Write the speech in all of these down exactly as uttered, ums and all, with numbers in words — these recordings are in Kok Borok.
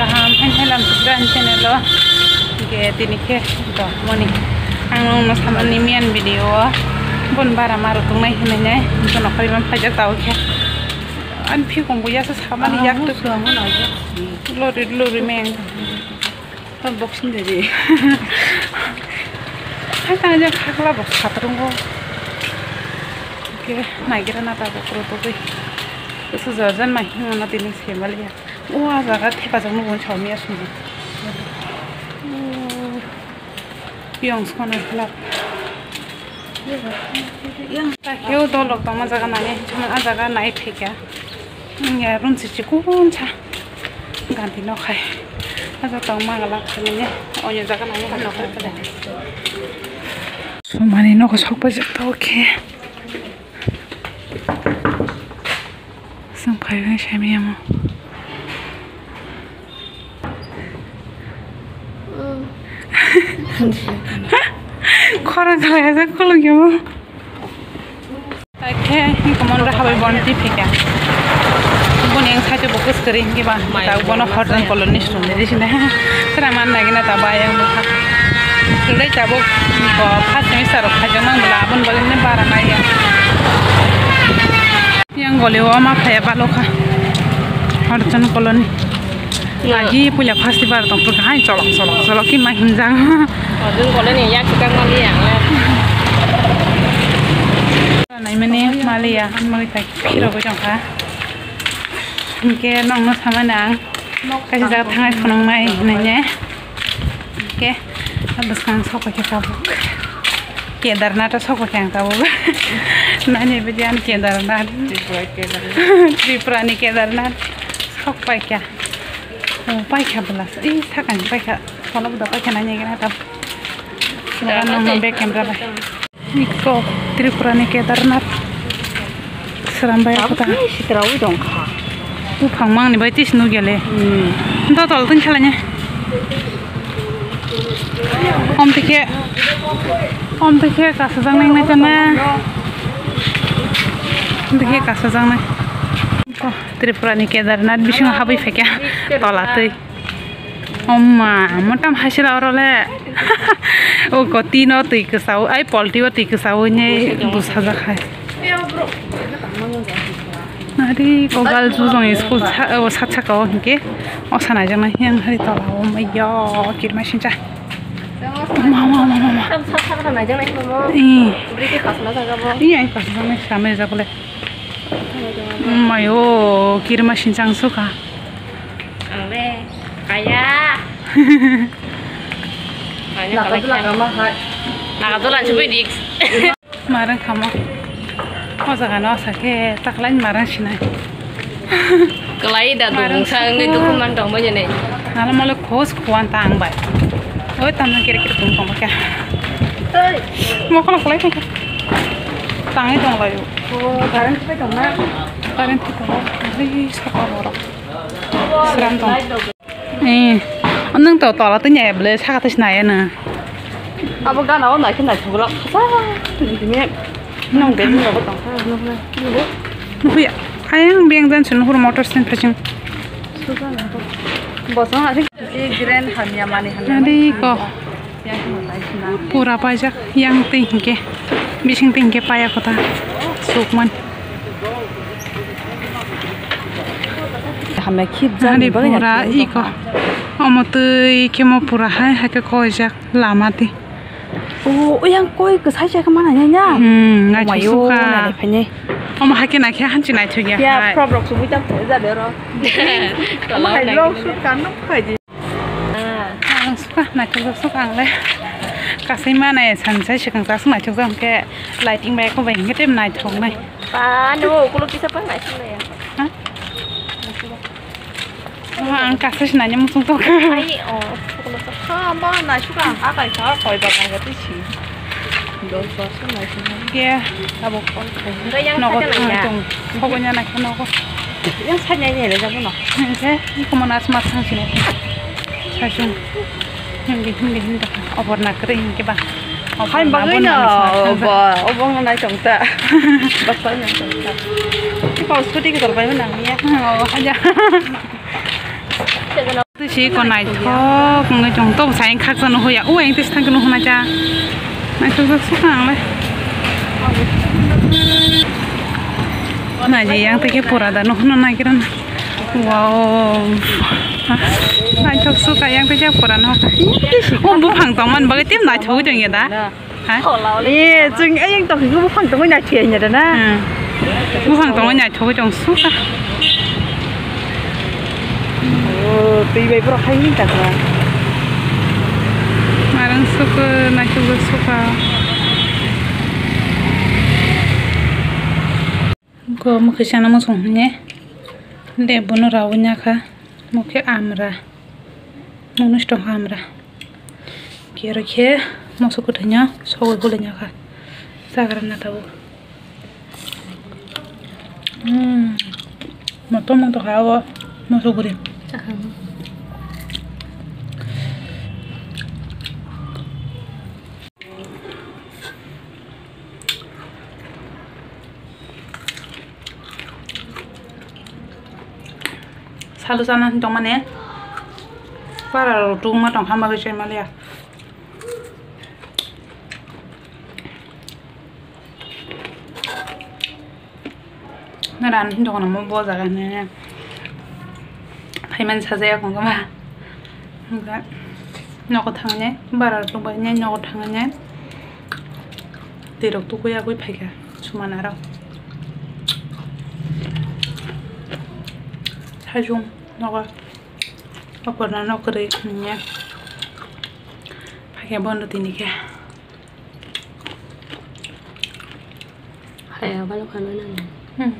Kaham, hai hai lam sukra ang channel o. Hingke tini khe to moni. Ang nongno samani miyan video o. Bon bara maro tongnai hinui nai. Bono khaiban phaijak tao khe. Ani phikong bo yasa samani yak tuk. Lori lori meng. Boxing de de. Hai tang jang khakla bo satrungo. Ke naigira na ta bo kro to de. Su jorjan ma hingo na tini semaliya. O a jaga thepajak nukgo sawi asongo. Yang sona khlak. Yang ta keu dolok tongma jaga nani, a jaga nai thika. Ya room si chikon sa. Ganti nok hai. A jaga tongma gala khani ya. Onyo jaga nani nok hai kada. Sumani nok sok pajak tau khe. Sung phai bai sai miyamo. Khorang khalai ajak kolok yamo. Taikhe hikomon rahabai bon tiphika. Boni ang saite bo kwskari hinke ba ta bono horjang kolor ni sum de sine. Sera man nagina ta ba yang bukha. Sudai tabuk bo first semester rok khajak mang bla abon bagwi ne bara nai ya. Yang goli o ma phaya balokha. Horjang kolor ni. Agi puila first bar tong pura hai cholok cholok cholok ki ma himjang. Horjang kolor ni yak chikang mali yang le. Nai mani mali ya mali tai phiro bo jong kha. Hingke nongno samani ang kaisa jaga thangnai phunuknai hinui ne. Hingke bwskang sok pai khe tabuk. Kedarnath o sok pai khe ang tabuk. Nani bidi ani Kedarnath. Tripura ni Kedarnath sok pai khe. O pai khe bwla. Ih sakani pai khe. Phola buda pai khe nani gana tabuk. Nongno back camera bai. Iko Tripura ni Kedarnath. Srambai kota. Sitra ui dong kha. Buphang mangni bai tis nugya le. Hmm. Dotol tin khalanya. Om tikhe. Om tikhe kasajang nang nai tana. Om tikhe kasajang nai. Iko Tripura ni Kedarnath bisingo habwi phaikha. Tola twi. Oma, motam hasila oro le. O koti no twi kwsao, ai polti o twi kwsao ne bwsajak hai. Ari ko gal jujong school sa, o sat saka o hinke. O sana jang na hiang hari tola o maya kirma sincha. Ma, ma, ma, ma, ma. Tam sat saka na jang na hiang mo. Ih. Bri ke khasna jaga bo. Ih, ai khasna jaga le. Mayo, kirma sinchang suka. Ang le, kaya. Kaya kaya. Naka dolan chubui dik. Marang khamo. O jaga no asa khe taklain marang sinai. Kalai da dukung sa wngwi dukung man tong bai jani. Nalo mole khos khuan ta ang bai. Oi tamna kere kere tung tong bakya. Mokolo kalai tong. Tangwi tong lai. O current pai tong na. Current pai tong. Ai saka borok. Sram tong. Eh, nang to tola tanya ya bole saka tanya ya na. Abo gana o nai khe nai thugla. Sa ni tini. Nang de ni abo tong. Nuhuya. Ayang beng dan sun hur motor stand phasing. Bosong asik si grand hamya mani hamya. Adi ko. Pura paijak yang twi hinkhe bising twi hinkhe paya kota sukman. Hamya khip jani bagwi pura iko. Omo twi khemo pura hai hai khe koijak lama twi. O yang koi kwsai se khe mana nya nya. Hmm, naithok suka. Omo hai khe naikhe hanchi naithok ya. Ya prop rok subui ta jabe ro. Omo hai rok suk kan no phai di. Ang suka naithok suka ang le. Kasai manai sansai swkang sak naithok jang khe lighting bai ko bai hingke tem naithok nai. Pa no kulo kisa pa naithok nai. Ha? Ang kasai sinani musung tong. Ai o kulo ha ba naithok ang akai sa koi ba nai ga tisi. Dos dos naithok. Ye abo koi. Nogo thang tong. Kogo nya naikhe nogo. Yang sanya ni le jabo no. Hingke iko monas mas thang sini. Sasung. Hindi, hindi, hindi. Obor na kere hingke ba. Hai bagwi no, ba, obong nai tong ta. Basta nai tong ta. Ko scooty ko tol bai nang ya. Oh, aja. Si ko naithok wngwi chwng to bwsai khaksa no hoya. O ang tisi thangkhe no hwnai cha. Naithok jak sukha ang le. Naji yang tei khe pura da no hwnna naigira na. Wow. Naithok sukha yang tei khe pura no. O buphang tongmani bagwi tei naithok wngya da. Ha? Eh, chwng ayang tong khe buphang tongwi naithok ya da na. Hmm. Buphang tongwi naithok chwng sukha. Oh, twi bai borok hai ni takla. Marang sukha, naithok sukha. Ko mukhe sana musung hwnye. Lebu no rawi nyakha. Mukhe amra. Munu stong amra. Kero khe moso kwthwino sogwi bwlwi nyakha. Chagra na tabuk. Hmm. Motom motom kha o moso guri. Salu sana tongmani. Para rok tungma tong hama bai sai maliya. Naran hinwi tongna mo bo jaga hinwi. Phaiman sajaya kong kama. Hingkha nogo thangni bara rok bai nogo thangni. Twi rok tukui agui phaikha suman aro. Sajung nogo. Okorna no kwrwi hinwi. Phaikha bono tini khe. Haya balo khano nang. Hmm.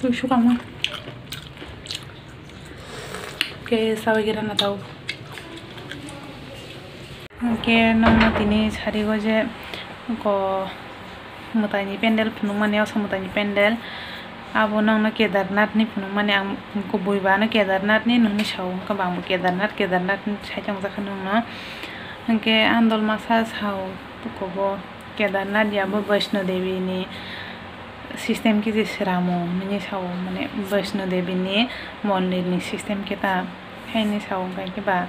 Tui sukama. Ke sawi gira na tau. Ke nang na tini sari go je ko mwtaini pendel phunukmani, oso mwtaini pendel. Abo nokno Kedarnathni phunukmani ang kubui ba ano Kedarnathni nokni sao, hwnkhe bo ang bo Kedarnath, Kedarnathni sai tongjakha nokno. Hwnkhe andol masa sao, kobo Kedarnath ya bo Vaishno Devini system khe je sramo hinwi sao, mane Vaishno Devini mondirni system khe ta. Haini sao hwnkhe ba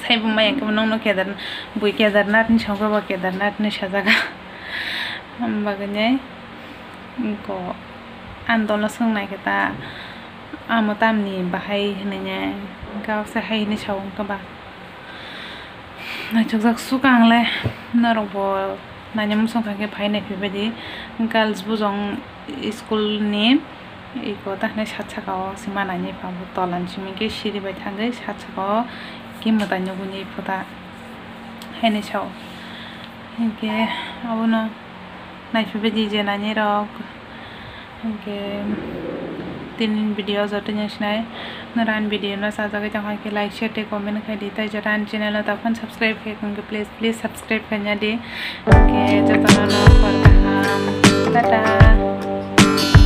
sai bo maya hwnkhe bo nokno Kedar-, bui Kedarnathni sao hwnkhe bo Kedarnathni sajaga. Bagwi nai ko andolno swngnai khe ta amo tamni bahai hinwi nai hwnkhe se hai hinwi sao hwnkhe ba. Naithokjak sukha ang le, norok bo naina muchung kha khe phai nai phaibai di. Girls bujong school ni iko ta hinwi sat saka o se ma naini pha bo tola ni simi khe siri bai thangwi sat saka o khe mwtai nugwi ni phuta haini sao. Hinkhe abono nai phaibai di je naini rok. Hwnkhe tini video joto ni sinai norok ani video no sajagwi tongkha khe like, share tei comment khai di, tei joto ani channel no takhon subscribe khai khe please, please subscribe khaina di. Hwnkhe jotono no hor kaham, tata.